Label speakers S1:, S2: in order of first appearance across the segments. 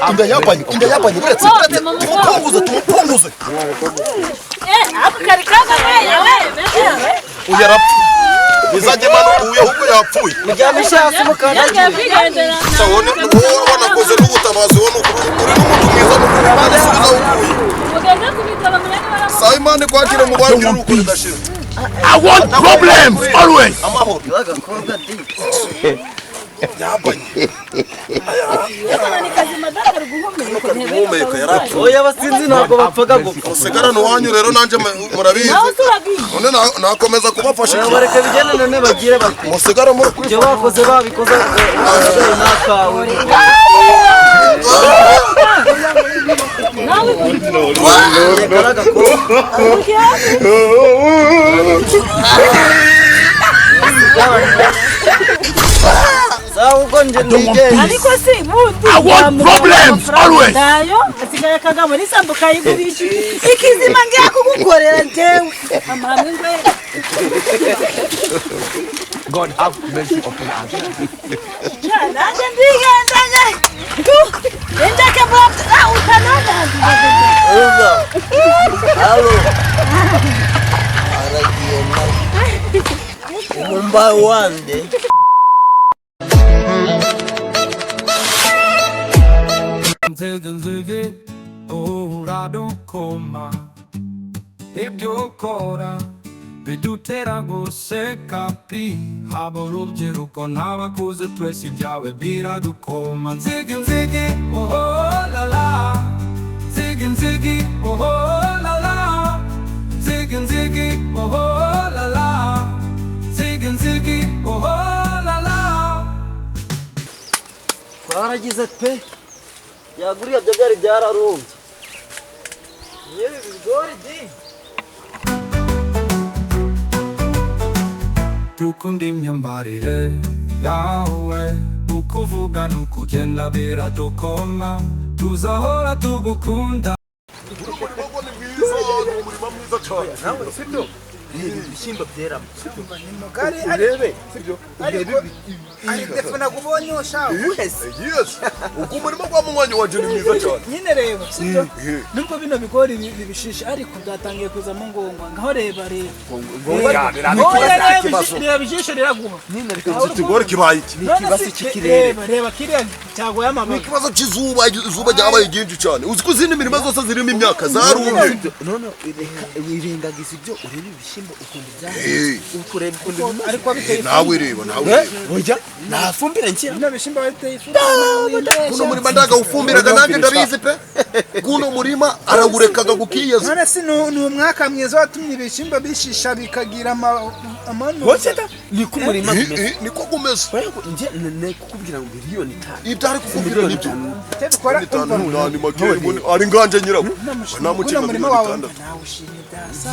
S1: Inda yabanye, inda yabanye, uretse uretse tumupunguze, tumupunguze.
S2: Ako kari kagabaye we.
S1: Uyu arapfa, bizajye mano, uyu ahubwo yapfuye.
S3: Muryamishe hasi mukandagire.
S1: Wowe wanakoze n'ubutabazi, wowe uri n'umuntu mwiza, n'ukuri Imana isubiza aho ukuye.
S2: Mugeze ku bitaro murebe baramu.
S1: Sawa, Imana ikwakire mu banki y'uruko ridashira.
S4: I want problems always.
S1: Amahoro.
S3: Agakobwa di.
S1: Yabanye.
S2: Ni kazima dore guhumeka.
S1: Kari guhumeka, yarapfuye.
S3: Oya, abasinzi ntabwo bapfaga gupfa.
S1: Musigarane uwanyu rero, nanjye murabizi.
S2: Nawe turagiye.
S1: None nakomeza kubafasha iki?
S3: Bareke bigende, none bagire bati
S1: Musigare muri
S3: ibyo bakoze babikoze, usigaye n'akawe.
S2: Nawe.
S3: Kari agakobwa. Sawa, ubwo nje nigende.
S2: Ariko si bundi.
S4: I want problems always.
S2: Nayo asigaye kagabo n'isambu kayigurisha ikizima ngiye kugukorera njyewe amahame ngwe.
S4: God have mercy upon us.
S2: Nanjye ndigendanye indeke bwa utanana.
S3: Umva. Halo. Aragiye nawe. Umumba wande.
S5: Nzigi nzigi uradukoma, ibyo ukora bidutera guseka pi, haba urubyiruko n'abakuze, twese ibyawe biradukoma. Nzigi nzigi oh la la, nzigi nzigi oh la la, nzigi nzigi oh la la, nzigi nzigi oh la la.
S3: Twaragize pe, yaguriye byo byari byararumbye yewe ibigori di.
S5: Dukunda imyambarire yawe, ukuvuga n'ukugenda biradukoma, tuzahora tugukunda.
S1: Umurima wo ni mwiza, ni umurima mwiza cyane.
S6: Nawe sibyo, reba ibishyimbo byeramo.
S7: Mugari.
S6: Urebe sibyo, urebe.
S7: Ari défaut nakubonye ushaho.
S1: Yes, ubwo umurima gwa munywanyi wanje ni mwiza cyane.
S7: Nyine reba, sibyo, nubwo bino bigori bibishishe, ariko byatangiye kuzamo ngongwa. Ngaho reba, reba. Oya, reba reba ijisho riraguha.
S6: Nyine reka.
S1: Iki kigori kibaye iki?
S6: Ni ikibazo
S7: None se,
S6: cy'ikirere.
S7: Reba, reba kiriya cyagoye
S1: Ni
S7: amababi.
S1: ikibazo cy'izuba, izuba ryabaye ryinshi cyane. Uzi ko izindi mirima zose zirimo imyaka zarumye.
S6: None reka wirengagiza ibyo, urebe ibishyimbo ukuntu byahinze, ukureba ukuntu bimeze.
S7: Ariko biteye
S1: Nawe reba, nawe reba.
S6: Oya, nta fumbire nshyira.
S7: Bino bishyimbo biteye ifumbire.
S1: Kuno murima ndagawufumbiraga nanjye, ndabizi pe. Kuno murima arawurekaga gukiyeza.
S7: None se ni umwaka mwiza watumye ibishyimbo bishisha bikagira amano?
S6: Wose da niko umurima umeze.
S1: Niko kumeze.
S6: Oya, nje ne kukubwira ngo 5 miliyoni.
S1: Ibyo ari kukubwira nibyo.
S7: Icyo bikora,
S1: 5
S7: umva.
S1: Ni make, ari nganje nyirawo.
S7: Kuno
S1: Namukinga
S7: murima
S1: miliyoni
S7: wawe
S1: 6.
S7: nawe ushimye byasa,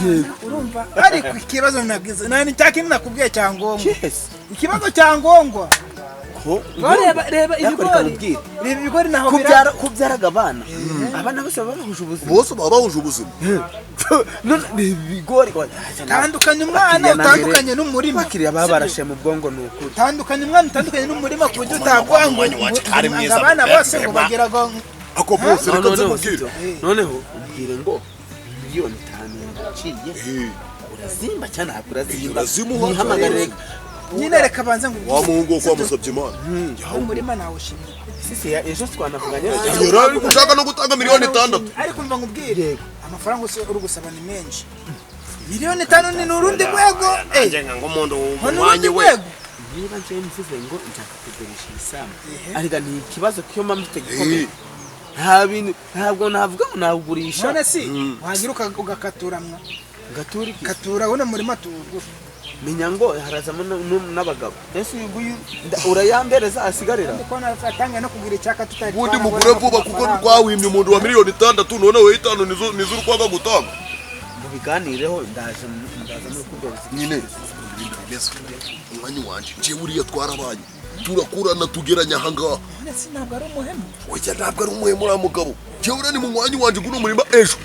S7: urumva? Ariko ikibazo nabwiza nani, cya kintu nakubwiye cyangombwa.
S6: Yes.
S7: Ikibazo cyangombwa.
S6: Ko
S7: Ngaho reba, reba
S6: Ariko reka
S7: ibigori.
S6: nkubwire.
S7: Reba ibigori naho
S6: Kubyara, kubyaraga abana, abana bose baba bahuje ubuzima.
S1: Bose baba bahuje ubuzima.
S6: None reba ibigori.
S7: Tandukanye umwana, utandukanye n'umurima.
S6: Abakiriya baba barashe mu bwongo, ni ukuri.
S7: Tandukanye umwana, utandukanye n'umurima, ku buryo utavuga ngo
S1: Umwanya wacu ari
S7: ngo
S1: mwiza.
S7: abana bose ngo bagira ngo
S1: Ako bose reka
S6: Noneho
S1: nzimubwire.
S6: sibyo, noneho umbwire ngo 5 miliyoni yaciye, urazimba cyane, ntabwo urazimba?
S1: Urazimuha.
S6: Nihamagarire.
S7: Nyine reka banze ngo
S1: Wa muhungu wo kwa musabye Imana.
S7: Umurima nawe ushimye.
S6: Sisi ejo twanavuganye.
S1: Yari ari gushaka no gutanga 6 miliyoni.
S7: Ariko mva nkubwire, amafaranga uri gusaba ni menshi. 5 miliyoni ni urundi rwego.
S1: Nanjye nka nk'umuntu
S7: Ni urundi
S1: w'umunywanyi we.
S7: rwego.
S6: Niba nje mvuze ngo nshaka kugurisha isambu, ariko ni ikibazo kiyo mpamvu mfite gikomeye, nta bintu, ntabwo navuga ngo nawugurisha.
S7: None si wagira ugakatura mwa
S6: Ngatura iki?
S7: Katura uno murima tuwugure.
S6: Menya ngo harazamo n'abagabo, ese uyu nguyu urayambereza asigarira.
S7: Ndi kubona atangiye no kugira icyaka tutari
S1: Ubundi
S7: twarabona
S1: mugure
S7: ku
S1: vuba kuko
S7: mafaranga.
S1: rwawimye umuntu wa 6 miliyoni, none we 5 nizo nizo urukwaga gutanga.
S6: Mubiganireho, ndaje, ndaza muri kubereza.
S1: Nyine ibintu bimeze, umwanya wanje njyewe uriya twarabanye, turakurana, tugeranya ahangaha.
S7: None si ntabwo ari umuhemu?
S1: Oya, ntabwo ari umuhemu uriya mugabo. Jewe ni munywanyi wanje guno murima ejo.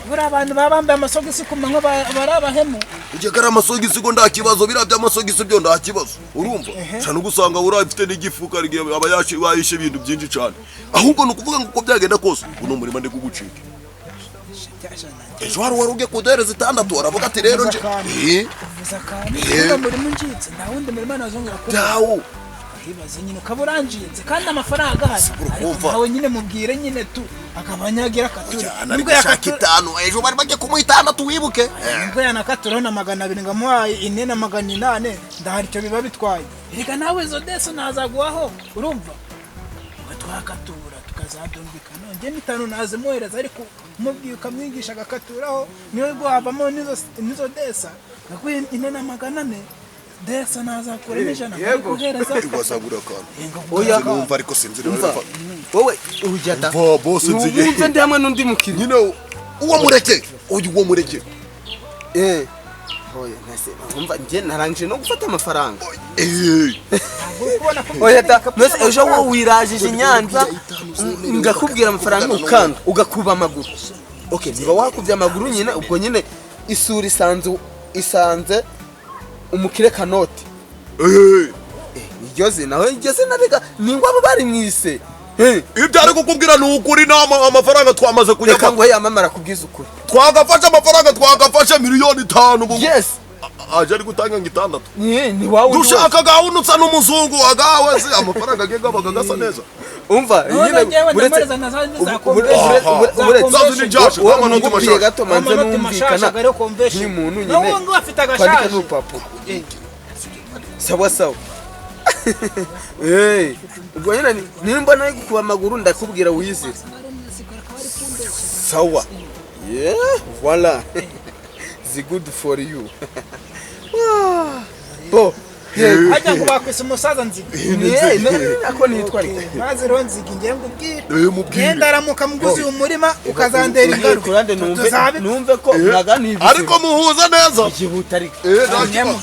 S7: Buriya abantu baba bambaye amasogisi ku manywa bari abahemu.
S1: Ujye kari amasogisi go nta kibazo, biriya by'amasogisi byo nta kibazo. Urumva? Cyane ugusanga uri afite n'igifuka rigiye aba yashe ibintu byinshi cyane. Ahubwo ni ukuvuga ngo uko byagenda kose uno murima ndi kugucika. Ejo hari wari ugiye kuduhereza 6, aravuga ati rero nje
S7: Uvuze akantu. Uno murima unjitse, nta wundi murima nazongera kubona.
S1: Dawo.
S7: Ibaze nyine ukaba uranjitse kandi amafaranga ahari, ariko
S1: Urumva.
S7: nawe nyine mubwire nyine tu akaba nyagira akatura.
S1: Cyane ari gushaka 5, ejo bari bagiye kumuha 6, wibuke.
S7: Nubwo yanakaturaho na 200 ngamuhaye 4 na 800, ndahari icyo biba bitwaye. Erega nawe izo deso nazaguhaho, urumva ngo twakatura tukazadumvikana. Njye n'5 nazimuhereza, ariko umubwiye ukamwigisha agakaturaho, niyo havamo n'izo desa nakuye 4 na 400 desa nazakuramo 100 guhereza.
S1: Wasagura akantu.
S6: Oya.
S1: Numva ariko sinzi
S6: Umva, wowe ujya da.
S1: Umva, boss, nzige.
S6: Wumve, ndi hamwe n'undi mukiriya.
S1: Nyine uwo mureke, uyu uwo mureke.
S6: Oya, ntase umva, njye narangije no gufata amafaranga. Oya da, mbese ejo wowe wirajije i Nyanza, ngakubwira amafaranga ukanga ugakuba amaguru. Okay, niba wakubye amaguru nyine, ubwo nyine isura isanze umukire kanoti. Iryo zina we, iryo zina rega ni ngo abo bari mwise.
S1: Ibyo ari kukubwira ni ukuri, nama amafaranga twamaze
S6: Reka
S1: kuyafata.
S6: ngo yamamara kubwiza ukuri.
S1: Twagafashe amafaranga, twagafashe miliyoni 5 ubu.
S6: Yes.
S1: Aje ari gutanga ngo 6.
S6: Ni wawe undi wese.
S1: Dushaka gahunda usa n'umuzungu agawe se, amafaranga agiye gabaga gasa neza.
S6: Umva.
S7: None
S6: Nyine
S7: njyewe
S6: uretse
S7: ndamureza na za convention.
S6: uretse
S1: Za zindi nshasha,
S6: wowe
S1: amanoti
S6: mungubwiye
S1: mashasha.
S6: gato manze
S7: Amanoti mashasha
S6: numvikana
S7: gariho convention.
S6: nk'umuntu nyine
S7: Nawe ngo afite
S6: twandike
S7: agashaje.
S6: n'urupapuro. Sawa sawa. Eh, ubwo nyine nimba nari gukuba amaguru ndakubwira wizire. Sawa, yeah, voila, the good for you. Ah, bo yego.
S7: Hajya ngo bakwise umusaza Nzigi.
S6: Ako nitwa ariko.
S7: Maze rero Nzigi, ngiye ngubwire.
S1: Mubwire.
S7: Ngenda aramuka muguzi uyu murima ukazandera ingaruka.
S6: Kurande numve numve ko mwaganiye.
S1: Ariko muhuza neza.
S6: Yihuta ariko.
S1: Nta kibazo.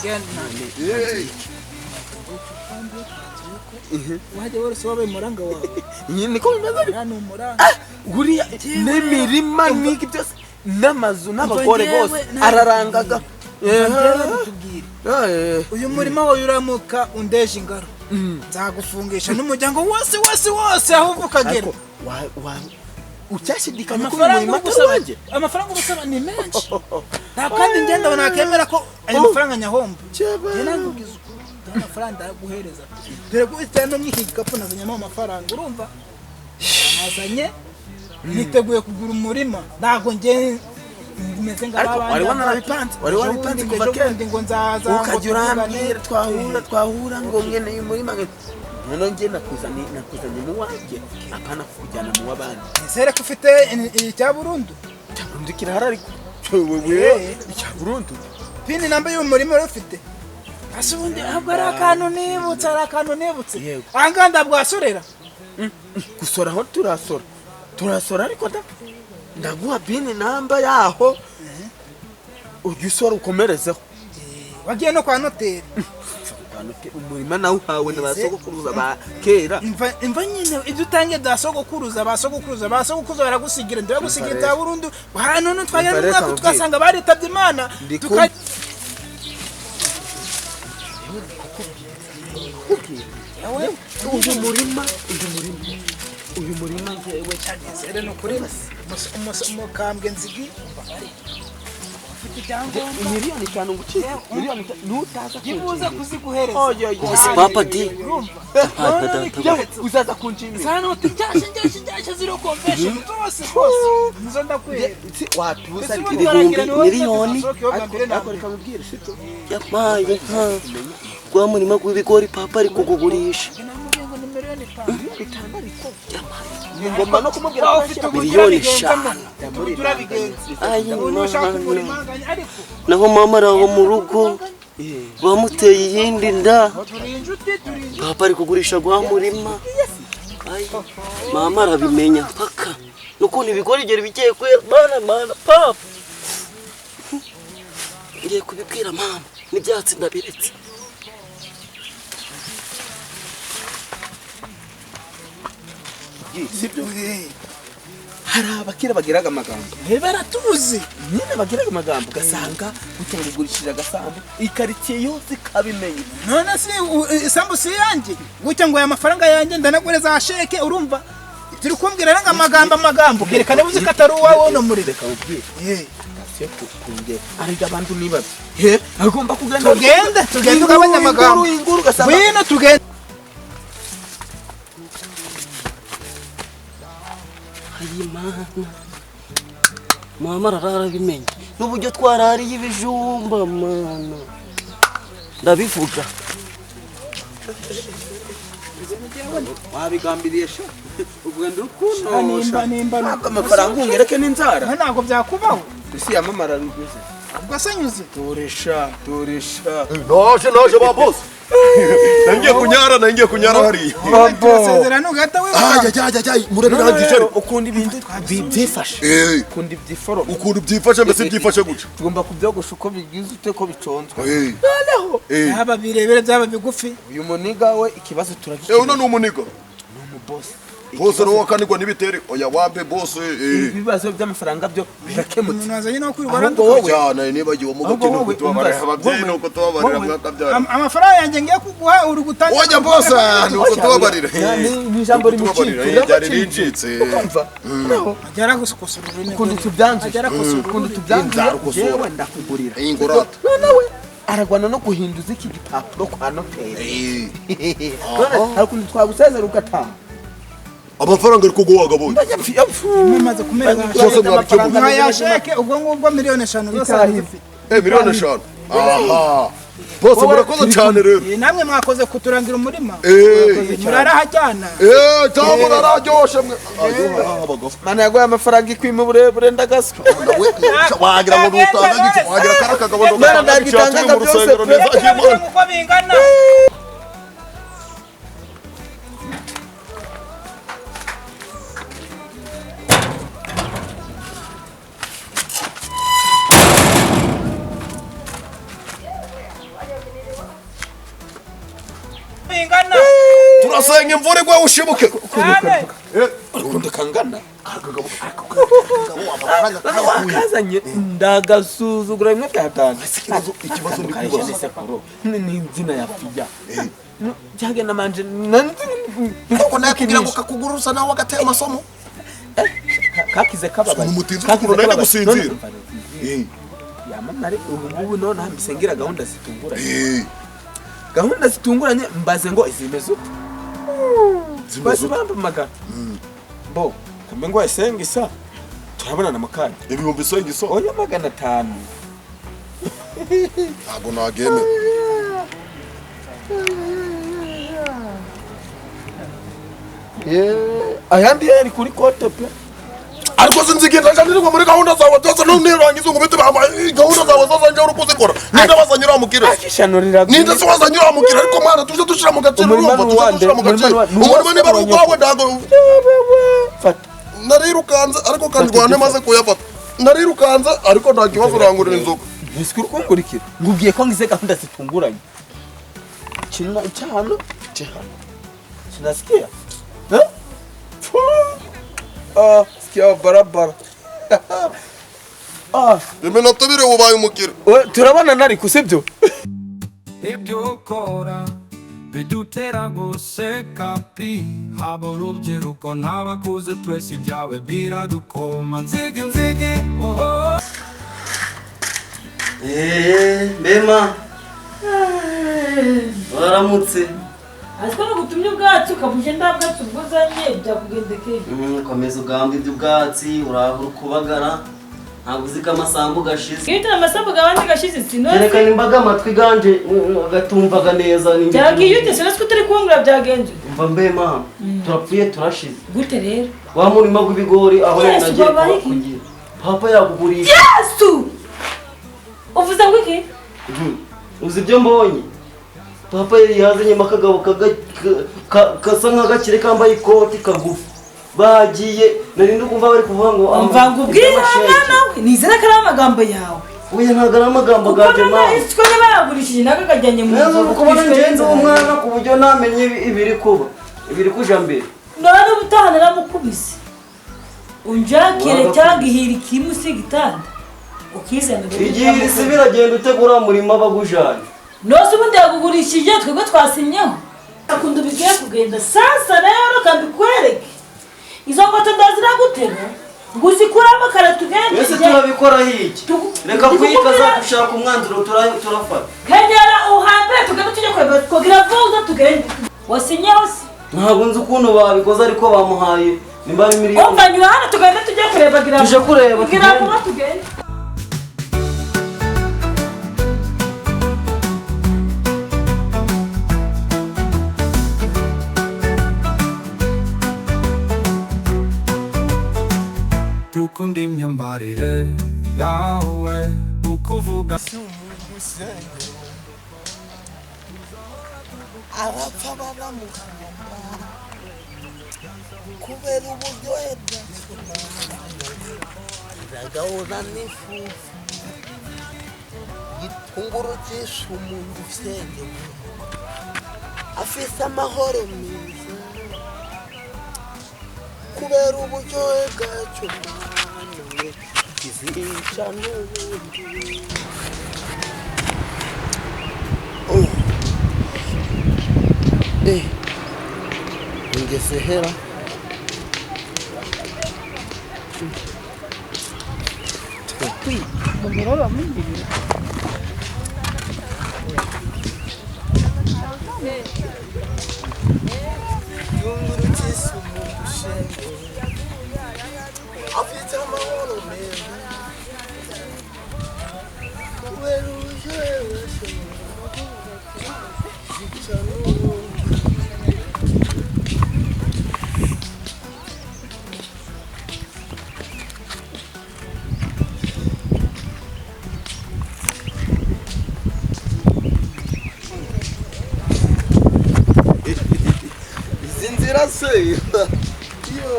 S7: Wajya wese wabaye umuranga wawe.
S6: Nyine niko bimeze ariko.
S7: Uriya ni umuranga.
S6: Buriya n'imirima n'iki byose n'amazu n'abagore
S7: Njyewe
S6: bose ararangaga.
S7: Njyewe ndikubwire.
S6: Eh.
S7: Uyu murima wawe uramuka undeje ingaro, nzagufungisha n'umuryango wose wose wose aho uva ukagera.
S6: Ariko wa ucyashidikanya ko uyu
S7: Amafaranga
S6: murima
S7: uri
S6: atari
S7: gusaba,
S6: uwanjye?
S7: amafaranga uri gusaba ni menshi, nta kandi ngenda nakemera ko ayo mafaranga nyahomba.
S6: Cyaba.
S7: Njye nakubwiza ukuri, aya mafaranga ndayaguhereza. Dore ko bitewe no mw'iki gikapu nazanyemo amafaranga, urumva nazanye niteguye kugura umurima. Ntabwo njye meze
S6: Ariko
S7: nk'abandi.
S6: wari wanarabipanze, wari warabipanze kuva kera.
S7: Ejo bundi ngo nzaza ngo
S6: Ukajya
S7: tuvugane.
S6: urambwira twahura ngo mwene uyu murima noneho njye nakuzanye mu wanjye, apana kukujyana mu w'abandi.
S7: Nizere ko ufite icya burundu.
S6: Icya burundu kirahari ariko wewe icya burundu.
S7: PIN number y'uyu murima wari ufite? Ase ubundi ahubwo ari akantu nibutse, ari akantu nibutse.
S6: Yego.
S7: Aha ngaha ndabwasorera.
S6: Gusora aho turasora, ariko da ndaguha PIN number yaho ujya usora ukomerezeho.
S7: Wagiye no kwa noteri?
S6: Umurima nawe uhawe na ba sogokuruza ba kera.
S7: Imva nyine ibyo utangiye bya sogokuruza, ba sogokuruza, ba sogokuruza baragusigira, ndagusigira
S6: Umva
S7: bya burundu. Hano none twagera
S6: Umva
S7: mu
S6: reka
S7: mwaka
S6: nkubwire.
S7: tugasanga baritabye Imana.
S6: Ndi
S7: Tuka
S6: Uyu murima njyewe
S7: Nizere ni ukuri umukambwe Nzigi ufite ibyangombwa.
S6: 5 miliyoni ngucike 5 miliyoni nutaza
S7: Ntibuze
S6: kunshimira.
S7: kuziguhereza.
S6: Oya, oya.
S3: Si papa di.
S7: Urumva?
S3: Papa data.
S6: Yewe, uzaza kunshimira.
S7: Za noti nshyashya nshyashya nshyashya ziriho convention zose rwose nizo ndakwera.
S6: Si, watuza ariko.
S3: 1000 miliyoni.
S6: Ariko reka mubwire sibyo.
S3: Yampaye nka gwa murima gw'ibigori papa ari kugugurisha.
S7: Namubwiye ngo ni 5 miliyoni.
S6: 5 miliyoni ariko ni ngomba no kumubwira
S7: Waba
S6: ko
S7: ufite
S6: ashyira
S7: uburyo
S3: Miliyoni
S7: urabigenzamo.
S3: 5.
S7: Uburyo urabigenza.
S3: Ayi
S7: Ubu nushaka
S3: mana.
S7: umurima anganya ariko
S3: Naho mama ari aho mu rugo bamuteye iyindi nda.
S7: Turi inshuti, turi inshuti.
S3: Papa ari kugurisha gwa murima. Ayi, mama arabimenya mpaka n'ukuntu ibigori byari bigiye kwera. Mana, mana, papa ngiye kubibwira mama n'ibyatsi ndabiretse.
S6: Sibyo. Hari abakira bagiraga amagambo.
S7: Baratuzi.
S6: Nyine bagiraga amagambo, ugasanga utangugurishije agasambu, ikaritsiye yose ikabimenya.
S7: None se isambu si yanjye? Gutya ngo aya mafaranga yanjye ndanagure za sheke, urumva turi kumbwira ranga amagambo amagambo, kerekana uzi ko atari uwawe uno muriro.
S6: Reka ubwire kasiyo kungera ariko abantu nibabi he agomba kugenda.
S7: Tugende, tugende ugabanye amagambo.
S6: Inguru ugasanga
S7: Ngwino tugende.
S3: Ayimana, mama ararabimenye n'uburyo twarariye ibijumba, mana ndabivuga.
S6: Wabigambiriye sha, ugenda urukundo.
S7: Nimba nimba
S6: ntabwo amafaranga ungereke n'inzara.
S7: Ntabwo byakubaho.
S6: Isi yamamara rugeze.
S7: Ubwo se nyuze.
S6: Toresha, toresha.
S1: Naje, naje ba boss. Nangiye kunyara, nangiye kunyara hariya.
S7: Turasezerana ugahita wiruka.
S1: Ajya ajya ajya, murebe birangije ariko.
S6: Ukunda ibintu byifashe. Ukunda ibyiforomo.
S1: Ukuntu byifashe, mbese byifashe gutya.
S6: Tugomba kubyogosha uko bigize ute ko biconzwe.
S1: Noneho
S7: byaba birebire byaba bigufi.
S6: Uyu muniga we ikibazo turagikemura.
S1: Uno ni umuniga.
S6: Ni umubosi.
S1: Bose ni wakanirwa n'ibitere. Oya wambe bose.
S6: Ibibazo by'amafaranga byo birakemutse.
S7: Umuntu wazanye no kwirirwa
S6: Ahubwo wowe
S1: cyane nibagiwe mu
S6: Ahubwo
S1: gukina
S6: wowe
S1: kutubabarira
S6: umva,
S1: ababyeyi nuko tubabarira mwakabyara.
S7: Amafaranga yanjye ngiye kuguha uri gutangira.
S1: Oya bose nuko tubabarira.
S6: Ni ijambo rimucitse.
S1: Ryari rincitse.
S6: Ukumva? Noneho
S7: Agera gusukosora ururimi.
S6: ukuntu tubyanzuye.
S7: Agera kosora
S6: Ukuntu
S7: ururimi.
S6: tubyanzuye.
S1: Nzarukosora.
S6: Jewe ndakugurira.
S1: Ingurata.
S6: Noneho aragwana no guhinduza iki gipapuro kwa noteri. None hari ukuntu twagusezera ugataha.
S1: Amafaranga ari kuguha agabonye.
S7: Mumaze kumererwa.
S1: Byose mwabikemuye.
S7: Nka ya sheke ubwo ngubwo 5,000,000 zose arazifite.
S1: 5,000,000. Aha. Bose murakoze cyane rero.
S7: Namwe mwakoze kuturangira umurima. Murarahajyana.
S1: Cyangwa murararyoshe mwe.
S6: Mana yaguhaye amafaranga ikwima uburebure ndagaswa.
S1: Wagira ngo nutanga gice, wagira kara kagabo
S6: Mana ndabitangaga
S1: mu rusengero
S6: byose
S1: neza cy'Imana.
S7: Uko bingana. Bingana.
S1: Turasenga imvura igwe ushibuke.
S6: Urukundo kangana. Wakazanye ndagasuzugura bimwe byatanje.
S1: Ikibazo ndi kubaza.
S6: Ni inzina ya fiya. Byagenda manje nanzi
S1: Koko nakugira ngo kakugura usa nawe agateye amasomo.
S6: Kakize kababaye.
S1: Umutinzi ukuru nari gusinzira.
S6: Yamamare ubu ngubu none hambisengera gahunda zitunguranye. Gahunda zitunguranye mbaze ngo izimeze ute? Basi bambamagana. Bo, kambe ngo asenga isa. Turabonana mukanya.
S1: Ibihumbi isenga isa.
S6: Oya 500.
S1: Ntago nagemera.
S6: Ayandi yari kuri kote pe.
S1: Ariko sinzigenda njanirwa muri gahunda zawe zose nunirangiza ngo bite gahunda zawe zose nje uri kuzikora. Ninde wazanyura mukire?
S6: Akishanurira.
S1: Ninde se wazanyura mukire? Ariko mwana tuje dushira mu gaciro urumva tuje dushira mu gaciro. Umurima niba ari uwawe ndago.
S6: Fata.
S1: Narirukanze ariko kandwane maze kuyafata. Narirukanze ariko nta kibazo urangurira inzoga.
S6: Ntiswe urungurikira. Ngubwiye ko ngize gahunda zitunguranye. Kina cyano cyano. Sinasikia. Eh? Ah, sikia barabara. Ah,
S1: iminota ibiri ubaye umukire.
S6: Turabona nari kusibyo.
S5: Ibyo ukora bidutera guseka pi, haba urubyiruko n'abakuze twese ibyawe biradukoma. Nzige nzige oh.
S3: Mbema waramutse.
S2: Ariko nugutumye ubwatsi ukabuje nda bwatsi ubwo uzanye byakugendekeye.
S3: Komeza ugamba iby'ubwatsi urahura ukubagara ntabwo uzi ko amasambu gashize.
S2: Iyo utari amasambu gabandi gashize sinose.
S3: Kereka nimbaga amatwi ganje agatumvaga neza.
S2: Byagiye ute sinose ko utari kumbwira byagenze.
S3: Umva mbema turapfuye turashize.
S2: Gute rero?
S3: Wa murima gw'ibigori aho nagiye kugira. Papa yakugurisha.
S2: Yesu! Uvuze ngo iki?
S3: Uzi ibyo mbonye? Papa yari yazanye akagabo kasa nk'agakire kambaye ikoti kagufi. Bagiye nari ndikumva bari kuvuga ngo
S2: umva ngo ubwira nawe nizera ko ari amagambo yawe.
S3: Oya ntabwo ari amagambo gaje mama.
S2: Kuko isiko niba yagurishije nawe akajyanye mu
S3: nzu. Kubona ngenzi umwana ku buryo namenye ibiri kuba ibiri kuja mbere.
S2: None ubutaha naramukubise. Unjakire cyangwa ihiri kimusi igitanda ukizana.
S3: Igihe isi biragenda utegura murima bagujanye.
S2: Nose ubundi yagugurishije twebwe twasinyeho. Akunda bigiye kugenda sasa rero kambikwereke. Izo ngoto ndaziragutega ngo uzikuramo kare tugende.
S3: Ese turabikora hiki? Reka kuyikaza gushaka umwanzuro turafata.
S2: Kegera uhambe tugende tujye kweba kugira vuza tugende. Wasinyeho se?
S3: Ntabwo nzi ukuntu babikoze ariko bamuhaye nimba ari miliyoni.
S2: Umva nyura hano tugende tujye kureba gira.
S3: Tuje kureba
S2: gira vuba tugende.
S5: Dukunda imyambarire yawe ukuvuga
S8: abapfa baramuhamba kubera uburyohe bwacyo iragahora n'ifufu igitunguru cyishe umuntu usengewe afise amahoro meza kubera uburyohe bwacyo kizica n'ubundi. Ngeze hera afite amahoro meza kubera uburyohe bwacyo kizica n'ubundi. Izi nzira se yo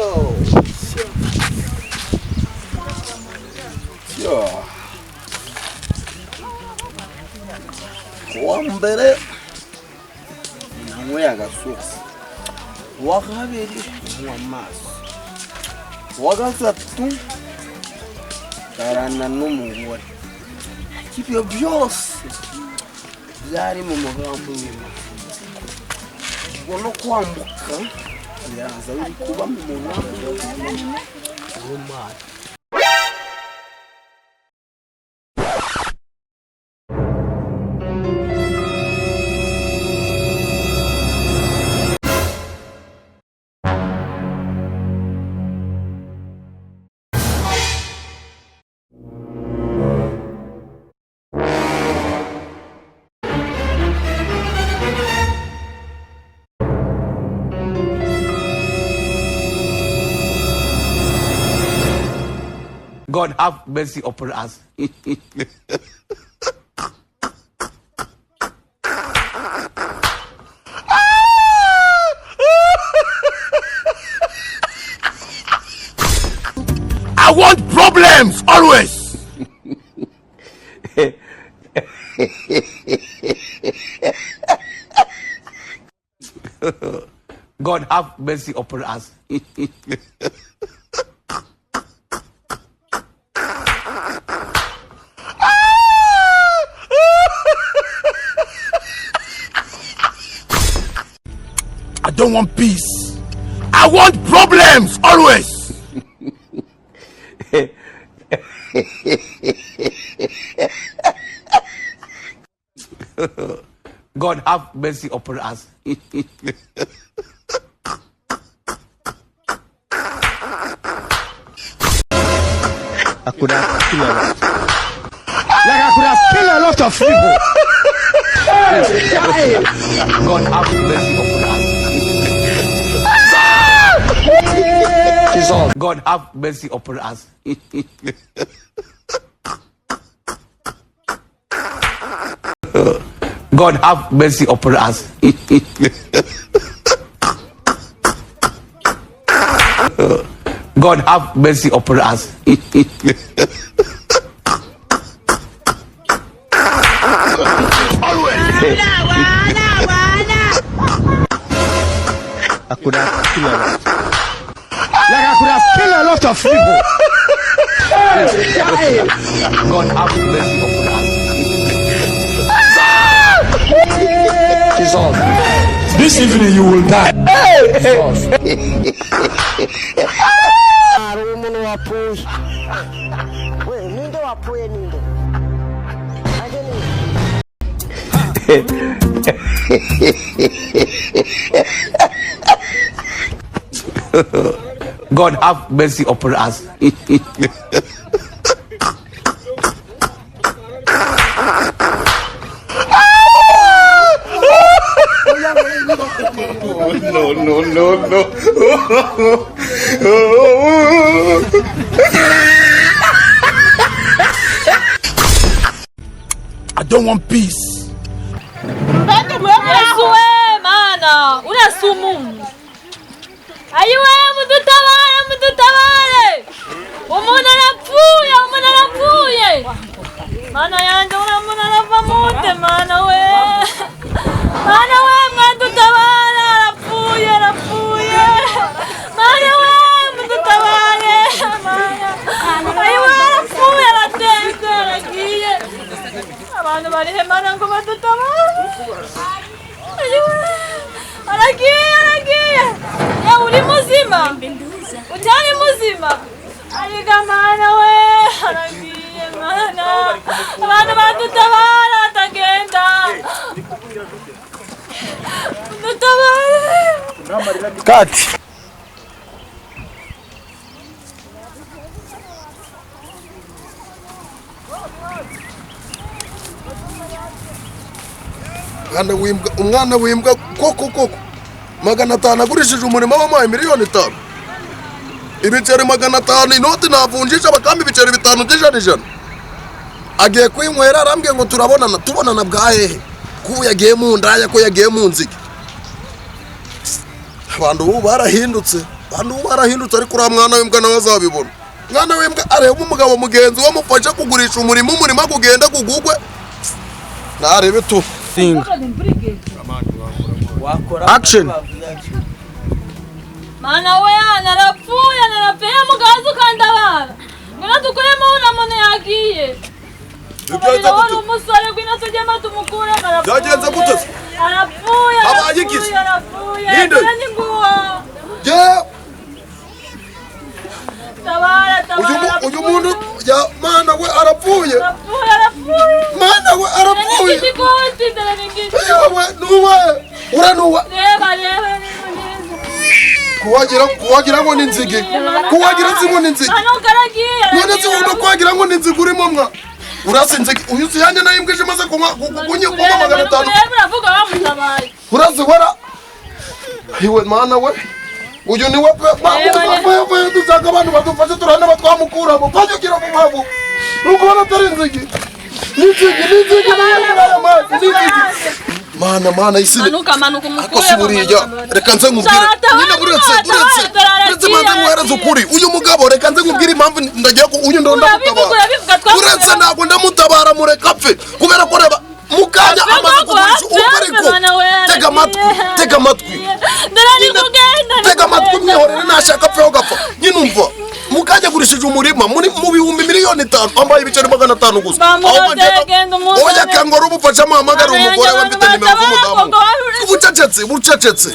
S8: yo kuwa mbere nanyweye agasosi, uwa kabiri nywa amazi, uwa gatatu ndarana n'umugore. Ibyo byose byari mu mugambi w'Imana. Ubwo no kwambuka biraza biri kuba mu mugambi w'Imana.
S4: God have mercy upon us. I want problems always. God have mercy upon us. I don't want peace. I want problems always. God have mercy upon us.
S6: I could have killed a lot. Like I could have killed a lot of people.
S4: God have mercy upon us.
S6: Jesus.
S4: God have mercy upon us. God have mercy upon us. God have mercy upon us.
S6: I could have killed a lot.
S4: Like I could have killed a lot Out of evil. God have mercy upon us. Jesus. This evening you will die.
S9: Hari umuntu wapfuye we, ninde wapfuye, ninde age ninde?
S4: God have mercy upon us. No, no, no, no. I don't want peace.
S2: Yesu we, Mana, uriya umuntu. Ayiwe, mudutabare, mudutabare, umuntu arapfuye, umuntu arapfuye. Mana yanjye, uriya muntu arava mute? Mana we, Mana we, mwadutabara, arapfuye, arapfuye. Mana we, mudutabare, Mana. Ayiwe, arapfuye, arateze, aragiye. Abantu barihe, Mana, ngo badutabare? Ayiwe, aragiye, aragiye. Ya, uri muzima, utari muzima? Ariko Mana we, aragiye. Mana, abantu badutabara, atagenda. Dutabare.
S4: Cut.
S1: Umwana w'imbwa, umwana w'imbwa koko koko! 500 agurishije umurimo wamuhaye 5,000,000, ibiceri 500, inoti navunjisha bakampa ibiceri bitanu by'ijana ijana. Agiye kwinywera, arambwiye ngo turabonana. Tubonana bwa hehe, ko yagiye mu ndaya, ko yagiye mu nzige? Abantu ubu barahindutse, abantu ubu barahindutse. Ariko uriya mwana w'imbwa nawe azabibona. Mwana w'imbwa, areba umugabo mugenzi we amufashe kugurisha umurima, umurima kugenda kugugwe, narebe tu.
S4: Action.
S2: Mana we, narapfuye, narapfuye. Mugazi ukandabara, ngwino dukuremo uriya muntu yagiye.
S1: Byagenze
S2: wari
S1: gute?
S2: Umusore, ngwino tujyemo tumukuremo, arapfuye.
S1: Byagenze gute se?
S2: Arapfuye.
S1: Habaye iki se?
S2: Arapfuye, arapfuye.
S1: Ninde?
S2: Dore ni nguwo.
S1: Ye!
S2: Tabara, tabara.
S1: Uyu muntu ya Mana we, arapfuye!
S2: Arapfuye, arapfuye.
S1: Mana we, arapfuye!
S2: Dore ni ikoti, dore ni ngiki.
S1: Yewe, nuwe uranuwe.
S2: Reba, reba, reba neza.
S1: Kuwagira ngo ni inzige, kuwagira nzi ngo ni inzige.
S2: Manuka, aragiye.
S1: None se ubu kwagira ngo ni inzige urimo mwa urasi inzige? Uyu si yanjye nayo imbwa imaze kunywa kunywa 500.
S2: Ureba, uravuga bamutabaye.
S1: Urazi wara iwe. Mana we, uyu ni we pe! Dusanga abantu badufashe, turahana batwamukuramo twanyugira mu mpamvu nuko ubona atari inzige. Ni inzige, ni inzige nayo muri aya mazi, ni inzige. Mana, Mana isi!
S2: Manuka, manuka.
S1: Ariko si buriya, reka nze nkubwire nyine, buretse, buretse, buretse manze nkuhereze ukuri. Uyu mugabo, reka nze nkubwire impamvu ndagiye ku uyu ndo ndamutabara.
S2: Urabivuga, twavuze.
S1: Uretse ntabwo ndamutabara, mureka apfe, kubera ko reba mukanya
S2: Apfe
S1: amaze
S2: koko,
S1: kugurisha
S2: apfe,
S1: ubu. Ariko
S2: Mana we,
S1: tega amatwi, tega amatwi.
S2: Dore ari kugenda, ari
S1: Tega amatwi.
S2: kugenda.
S1: Mwihorere, nashaka apfeho gapfa nyine. Umva, mukanya agurishije umurima muri mu 5,000,000, wambaye ibiceri 500 gusa.
S2: Bamuroze,
S1: Ahubwo njye-
S2: genda umuzane.
S1: Oya, kangora ubufasha, muhamagare
S2: Mana
S1: umugore we,
S2: yanjye,
S1: mfite
S2: abantu
S1: nimero z'umudamu.
S2: batabara koko.
S1: Bucecetse, bucecetse.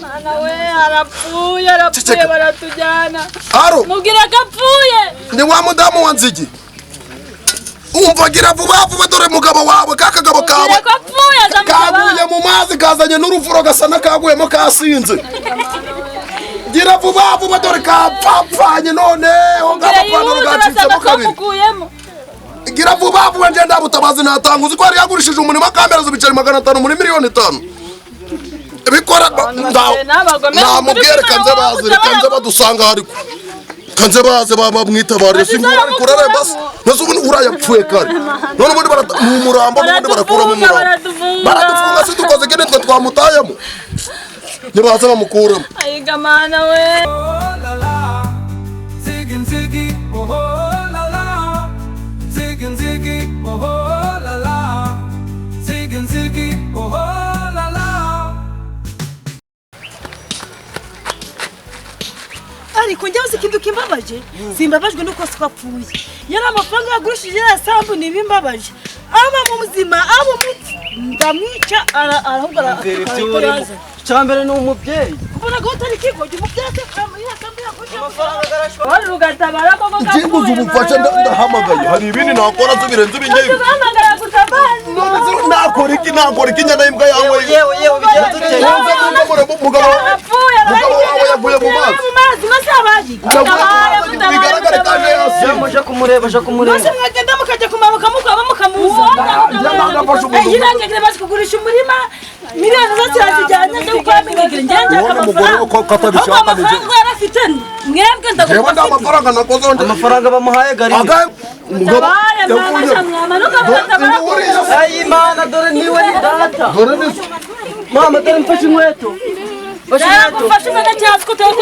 S2: Mana we, arapfuye, arapfuye.
S1: Ceceka.
S2: Baratujyana.
S1: Aro.
S2: Mubwira ko apfuye.
S1: Ni wa mudamu wa Nzigi. Umva, gira vuba vuba, dore mugabo wawe, ka kagabo kawe
S2: Mubwira ko apfuye, aza
S1: kaguye
S2: mutabara.
S1: mu mazi, kazanye n'urufuro, gasa n'akaguyemo kasinze. Gira vuba vuba, dore kapfapfanye noneho.
S2: Mubwira
S1: Ngapapantaro
S2: yihute,
S1: gacitsemo
S2: basanga
S1: kabiri.
S2: twamukuyemo.
S1: Gira vuba vuba, nje ndabutabazi natanga. Uzi ko yari yagurishije umurima akampereza ibiceri 500 muri 5,000,000? Bikora.
S2: N'abagome.
S1: Namubwire kanze baze, reka nze badusanga, ariko kanze baze baba mwitabarire. Si ngura, ariko urareba se nase ubundi urayapfuye kare. None ubundi barata ni umurambo, n'ubundi barakuramo umurambo.
S2: Baradufunga.
S1: Baradufunga se dukoze kene twe twamutayemo? Nibaze bamukuremo.
S2: Ayiga, Mana we.
S5: Oh la la, ziggy ziggy, oh oh la la, ziggy ziggy, oh oh la la, ziggy ziggy, oh oh la la.
S10: Ariko njyewe uzi ko
S2: Ikintu kimbabaje, simbabajwe nuko twapfuye. Yari amafaranga yagurishije ya sambu nibimbabaje. Aba mu muzima, abo mupfu ndamwica ahubwo
S3: Ibyo cyambere ni umubyeyi.
S2: Kubona ko utari kigo, umubyeyi ya sambu yagurishije amafaranga. Rugatabara koko.
S1: Njye ubufasha ndahamagaye, hari ibindi nakora se birenze ibingibi?
S2: Tugahamagara gutabaza.
S1: None se nakora iki? Nakora iki nyana y'imbwa yawe?
S3: Yewe yewe, bigenze ute?
S1: Umugabo
S2: Arapfuye.
S1: Umugabo wawe yaguye mu mazi.
S2: Mu mazi maze abaji.
S1: Bigaragare kandi yasinze.
S3: Muje kumureba, je kumureba.
S2: Maze mwagenda mukajya kumanuka mukaba mukamuza.
S1: Nafashe umuntu.
S2: Yirangije bazi kugurisha umurima miliyoni zose yazijyanye zo gukora mingagire njye.
S1: Ubona umugore we ko atabishaka.
S2: Amafaranga yarafite mwebwe.
S1: Jewe
S2: Ndagomba
S1: nta mafaranga nakoze.
S3: Amafaranga bamuhaye gari.
S1: Agahe umugabo
S2: Tabare mama, mwamanuka mugatabara.
S3: Ayi Mana, dore niwe ni data.
S1: Dore ni
S3: Mama, dore mfashe inkweto. Mfashe inkweto.
S2: Yaragufashe umwana cyangwa se utari.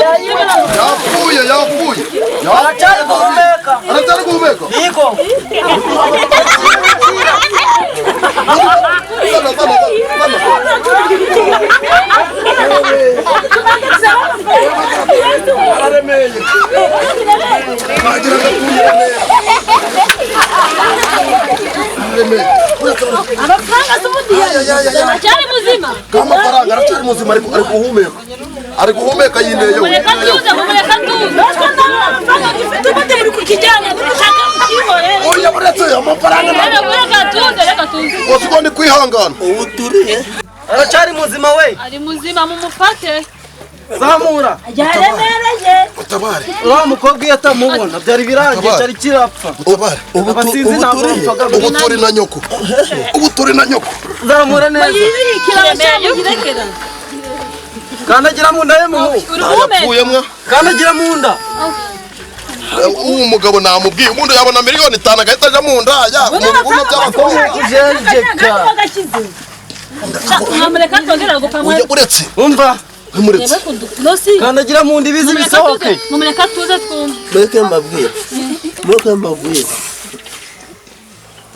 S1: Yapfuye, yapfuye.
S3: Aracyari guhumeka.
S1: Aracyari guhumeka.
S3: Yego.
S1: Zana, zana, zana. Araremeye. Wagira ngo apfuye, aremeye. Araremeye.
S2: Amafaranga se ubundi aracyari muzima?
S1: Amafaranga aracyari muzima, ariko ari guhumeka. Ari guhumeka yineyeho.
S2: Mureka tuze, mureka tuze. Natwe nta amafaranga dufite, ubundi muri kukijyana mushaka mukihorere.
S1: Oya, buretse amafaranga.
S2: Reka tuze, reka tuze.
S1: Wose uko ndi kwihangana.
S8: Ubu turihe?
S3: Aracyari muzima we.
S10: Ari muzima, mumufate.
S3: Zamura.
S2: Yaremereye.
S1: Utabare.
S3: Uriya mukobwa iyo atamubona byari birangiye, cyari kirapfa.
S1: Utabare.
S3: Abasinzi ntabwo bapfaga.
S1: Ubu turi na nyoko. Ubu turi na nyoko.
S3: Zamura neza.
S2: Muyibikira abashamuyirekera.
S3: Kandagira mu nda ye muhu.
S1: Yapfuye mwa.
S3: Kandagira mu nda.
S1: Uwo mugabo namubwiye umuntu yabona miliyoni 5 agahita aja mu ndaya mu bibuno by'abakobwa.
S3: Kujenjeka.
S10: Mwamureka twongera gupfa.
S1: Oya, uretse.
S3: Umva.
S1: Muretse.
S3: Kandagira mu nda ibizi bisohoke.
S10: Mumureka tuze twumve.
S8: Mureke mbabwire, mureke mbabwire.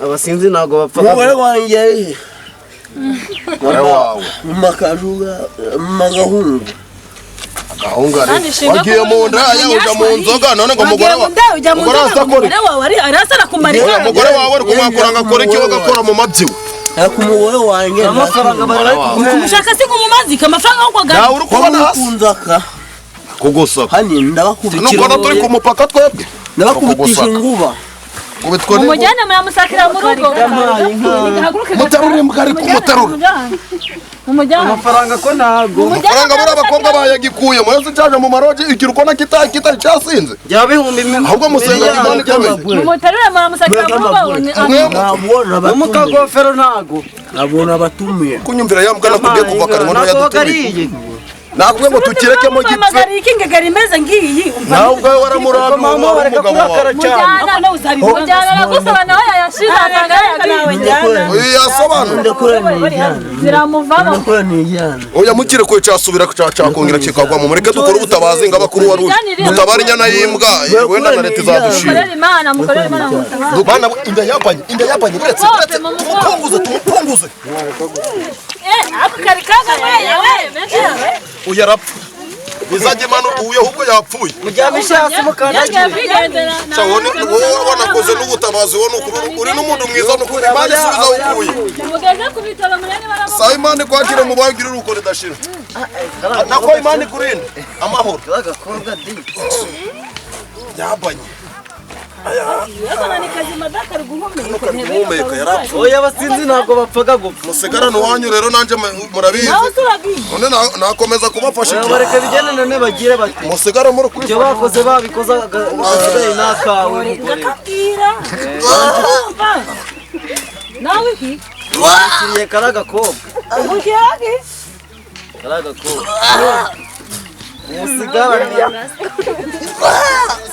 S3: Abasinzi ntabwo bapfa.
S8: Umugore wanjye ari he?
S1: Umugore wawe?
S8: Mu makajuga, mu magahungu.
S1: Agahungare.
S10: Kandi ishinga
S1: Wagiye mu ndaya uja mu nzoga, none ngo umugore wa
S2: Ujya mu
S1: umugore wawe
S2: nzoga,
S1: akora
S2: umugore wawe ari arasa arakumarika.
S1: Oya, umugore wawe ari kumwakura ngo akore iki? We agakora mu mabyi we.
S8: Ariko umugore wanjye
S3: Amafaranga bari kuguha.
S2: Umushaka se kumumazika amafaranga yo kwagana.
S1: Nawe uri kubona hasi.
S8: Wamukunzaka.
S1: Kugusaka.
S8: Hani ndabakubitira.
S1: Nubwo turi ku mupaka twebwe.
S8: Ndabakubitisha inguba.
S1: Kubitwa n'inguba.
S10: Umujyane, muramusakira mu rugo.
S1: Muterure imbwa, ariko muterure.
S10: Umujyane.
S3: Amafaranga ko ntago.
S1: Amafaranga buriya abakobwa bayagikuye murese cyaje mu maroji ikintu ukona kitari cyasinze.
S3: Byaba bihumbi
S1: Ahubwo musenga Imana ikomeye.
S10: Mumuterure, muramusakira mu rugo.
S8: Nabona
S3: No mu kagofero ntago.
S8: Nabona abatumiye.
S1: Kunyumvira ya mbwa nakubwiye kuva kare ngo
S3: Ntago
S1: ntoya.
S3: gariye.
S1: Nakubwiye ngo tukirekemo gipfe.
S2: Mpamagara iki ngegera imeze ngiyi.
S1: Nawe ubwawe waramurambiwe.
S3: Mama,
S1: wari
S3: bareka
S1: umugabo wawe.
S3: kurakara cyane.
S2: Ariko nawe uzabibona.
S10: Mujyana aragusaba nawe yayashize asanga yayagiye.
S1: Oya, yasobanura.
S8: Ndakora nijyana.
S10: Ziramuvamo.
S8: Ndakora nijyana.
S1: Oya, mukire kwe, cyasubira cyakongera kikagwa mu. Mureke dukore ubutabazi ngo abakuru wari uje dutabare inyana y'imbwa, wenda na leta izadushima.
S10: Mukorere Imana, mukorere Imana, mutabare.
S1: Bana, inda yapanye, inda yapanye, buretse, buretse tumupunguze, tumupunguze.
S2: Ako kari kagameye we.
S1: Uyu arapfa izajya imana uyu ahubwo yapfuye.
S3: Muryamishe hasi mukandagire.
S10: Yagiye kwigendera.
S1: Sha, wowe wanakoze n'ubutabazi, wowe ni uri n'umuntu mwiza, ni ukuri Imana isubiza aho ukuye.
S10: Mugeze ku bitaro murebe baramu.
S1: Sawa, Imana ikwakire mu bagire uruko ridashira, nako Imana ikurinde amahoro.
S3: Agakobwa di.
S1: Yabanye.
S2: Ni kazima dakari guhumeka.
S1: Kari guhumeka, yarapfuye.
S3: Oya, abasinzi ntabwo bapfaga gupfa.
S1: Musigarane uwanyu rero, nanjye murabizi.
S2: Nawe turagiye.
S1: None nakomeza kubafasha
S3: Oya,
S1: iki?
S3: bareka bigende, none bagire bati
S1: Musigare muri
S3: ibyo
S1: kwifasha.
S3: bakoze babikoze, agasigaye ni akawe mugore.
S2: Ngakabwira.
S10: Nawe iki?
S3: Kiriye kari agakobwa.
S2: Ugihage.
S3: Kari agakobwa musigarane.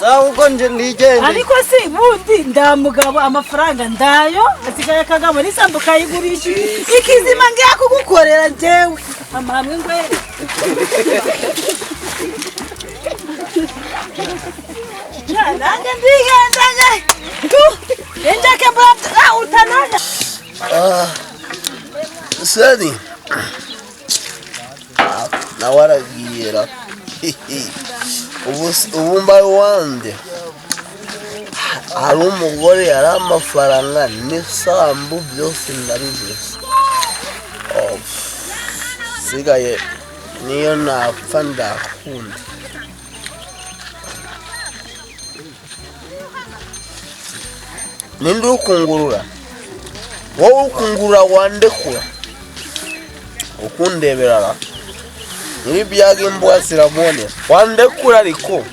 S3: Sawa, ubwo nje nigende.
S2: Ariko si bundi ndamugabo amafaranga ndayo asigaye akagabo n'isambu kayigurisha ikizima ngiye kugukorera njyewe amahame ngwere. Nanjye ndigendanye tu injake mbura utananya.
S8: Sani nawe aragira. Ubu mbaye uwande, hari umugore, hari amafaranga n'isambu, byose ndabibuze. Oh, sigaye niyo napfa ndakunda. Ninde uri kungurura? Wowe uri kungurura, wandekura ukundebera ra? Nyir'ibyago imbwa ziramubonera. Wandekura ariko.